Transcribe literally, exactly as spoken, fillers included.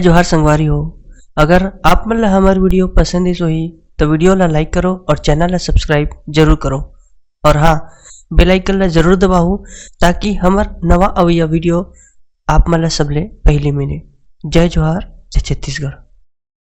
जोहार संगवारी हो, अगर आप मन ला हमर video पसंद आइस होही, तो video ला like करो और channel ला subscribe जरूर करो। और हाँ, bell icon ला जरूर दबाओ, ताकि हमर नवा अवइया video आप मन ला सबले पहली मिले। जय जोहार, जय छत्तीसगढ़।